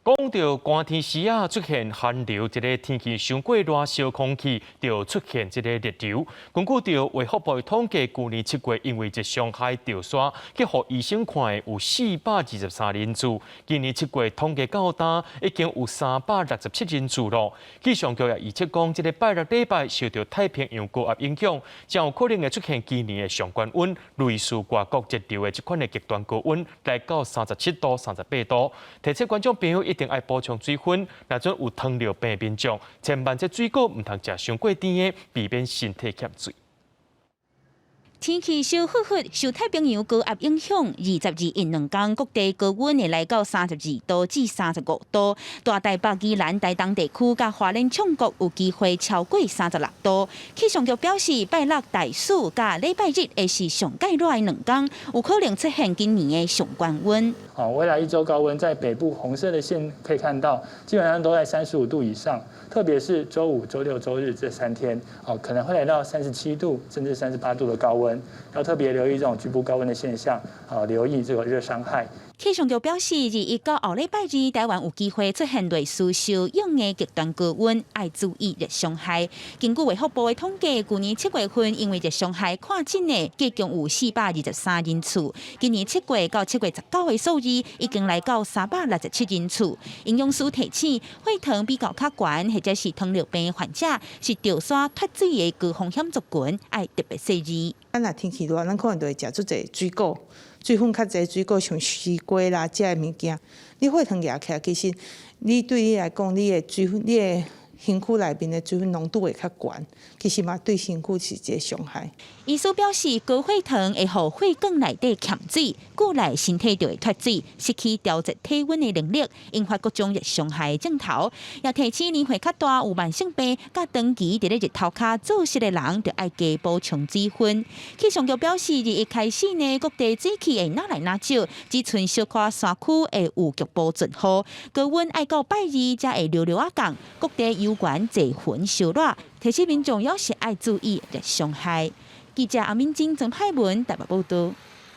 講到寒天時啊，出現寒流，這个天氣傷過熱，燒空氣就出現這个熱流。根據著衛福部統計，舊年七月因為熱傷害著痧去予醫生看的有423人次，今年七月統計到今已經有367人次咯。氣象局也預測講，這个拜六禮拜受著太平洋高壓影響，將有可能會出現今年的上懸溫，類似外國熱流的這款的極端高溫，來到37度、38度。提醒觀眾朋友一定愛補充水分，若準有糖尿病的民眾，千萬這水果毋通食傷過甜的，避免身體欠水。天氣燒煜煜，受太平洋高壓影響，20、21兩工各地高溫會來到32度至35度。大台北、宜蘭、台東地區佮花蓮衝國有機會超過36度。氣象局表示，拜六大暑佮禮拜日會是上蓋熱的兩工，有可能出現今年的上懸溫。好，未來一周高溫在北部紅色的線可以看到，基本上都在35度以上，特別是週五、週六、週日這3天，哦，可能會來到37度甚至38度的高溫。要特別留意這種局部高溫的現象，啊，留意這個熱傷害。氣象局表示，21到後禮拜二，台灣有機會出現類似燒勇的極端高溫，愛注意熱傷害。根據衛福部的統計，舊年七月份因為熱傷害看診的，共有423人次。今年七月到7月19的數字已經來到367人次。營養師提醒，血糖比較較懸，或者是糖尿病患者，是著痧脫水的高風險族群，愛特別細膩。咱若天氣熱，咱可能就會食足濟水果，水分較濟水果，像西瓜啦，這个物件。你血糖壓起來，其實你對你來講，你的水分，你的身軀內面的水分濃度會較懸，其實嘛對身軀是一个傷害。醫師表示，高血糖會予血管內底欠水，久來身體就會脫水，失去調節體溫的能力，引發各種熱傷害的症頭。也提醒年歲較大、有慢性病、佮長期佇咧日頭跤做事的人，就愛加補充水分。氣象局表示，21開始呢，各地水汽會愈來愈少，只賰小可山區會有局部陣雨，高溫愛到拜二才會略略仔降，各地猶原濟雲燒熱，提醒民眾猶是愛注意熱傷害。記者阿敏晶、曾派文台北報道。